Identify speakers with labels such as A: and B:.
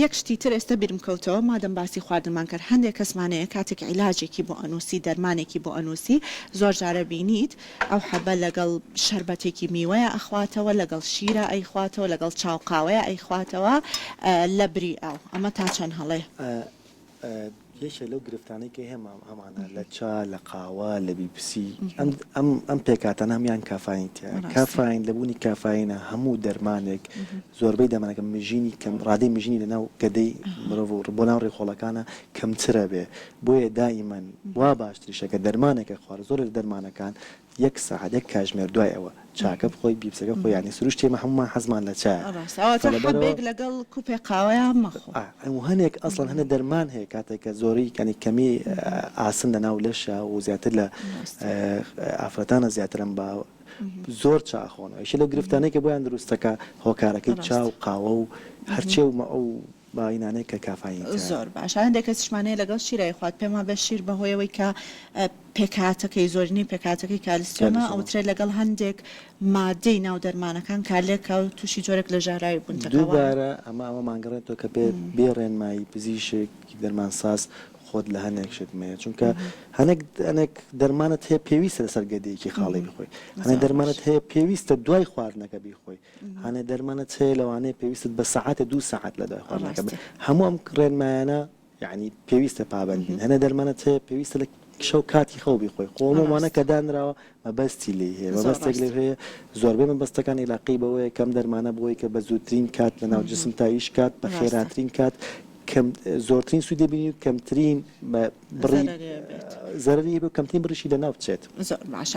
A: یەک شتی تر ئێستا بیرم کەوتەوە مادەم باسی خواردنمان کرد هەندێک کەسمان هەیە کاتێک عیلاجێکی بۆ ئەنووسی دەرمانێکی بۆ ئەنووسی زۆر جارە بینیت ئەو حەبە لەگەڵ شەربەتێکی میوەیە ئەخواتەوە لەگەڵ شیرا ئەیخواتەوە لەگەڵ چاو قاوەیە ئەیخواتەوە لەبری ئاو ئەمە تا چەند هەڵەیە؟
B: یەکێک لەو گرفتانەی کە هێمە هەمانە لە چا لە قاوە لە بیپسی ئەم ئەم ئەم پێکهاتانە هەموویان کافاین تیایە
A: ڕاستە.
B: کافاین لە بوونی کافاینە هەموو دەرمانێک زۆربەی دەرمانەکە مژینی کەم ڕادەی مژینی لە ناو گەدەی مرۆڤ و بۆ ناو ڕیخۆڵەکانە کەمترە بێ بۆیە دائیمەن وا باشتریشە کە دەرمانێکە خوارد زۆرێک لە دەرمانەکان یەک سەعات یەک کاژمێر دوای ئەوە چاکە بخۆی بیپسەکە بخۆی یانی سروشتی ئێمە هەموومان حەزمان لە چایە
A: ڕاستە ئەوەتا
B: فەلەبەرەوە
A: حەبێک لەگەڵ کوپێ قاوەیا مەخۆ.
B: ئا و هەنێک ئەسڵەن هەنێ دەرمان هەیە کاتێک کە زۆری یانی کەمی ئاسن لە ناو لەشە و زیاتر لە
A: ڕاستە.
B: ئافرەتانە زیاتر ئەم باوە زۆر چا ئەخۆنەوە یەکێ لەو گرفتانەی کە بۆیان دروستەکا هۆکارەکەی چا
A: ڕاستە.
B: و قاوە و هەرچێ و ئەو باینانەی کە کافاین تیایە.
A: زۆر باشە هەندێک کەسیشمان هەیە لەگەڵ شیر ئەیخوات پێم وابێ شیر بەهۆی ئەوەی کە پێکهاتەکەی زۆرینەی پێکهاتەکەی کالسیۆمە
B: کالسیۆمە.
A: ئەوترێت لەگەڵ هەندێک مادەی ناو دەرمانەکان کارلێک و تووشی جۆرێک لە ژەهراوی بوون تەکا وایە؟
B: دووبارە ئەمە ئەوەمان گەڕێتەوە کە بێ بێ ڕێنمایی پزیشک دەرمانساز خۆت لە هەنێک شت مەیە چونکە هەنێک هەنێک دەرمانت هەیە پێویستە لەسەر گەدەیەکی خاڵی بیخۆی هەنێک
A: زۆر باش.
B: دەرمانت هەیە پێویستە دوای خواردنەکە بیخۆی هەنێ دەرمانت هەیە لەوانەیە پێویستت بە سەعاتێ دوو سەعات لە دوای خواردنەکە بێ
A: ڕاستە.
B: هەموو ئەم ڕێنمایانە یەعنی پێویستە پابەند بین هەنێ دەرمانت هەیە پێویستە لە شەو کاتی خەو بیخۆی خۆ ئەم وانە
A: ڕاستە.
B: کە دانراوە مەبەستی لێی هەیە
A: زۆر
B: مەبەستێک لێ
A: ڕاستە.
B: هەیە زۆربەی مەبەستەکان ئیلاقەی بەوەیە کە ئەم دەرمانە بۆی کە بە زووترین کات لە ناو جسم تا ئیش کات بە
A: ڕاستە.
B: خێراترین کات کەم زۆرترین سوودی بینی و کەمترین بە بڕی
A: زەرەری هەبێت.
B: زەرەری هەبێ و کەمترین بڕیشی لە ناو بچێت.
A: زۆر باشە.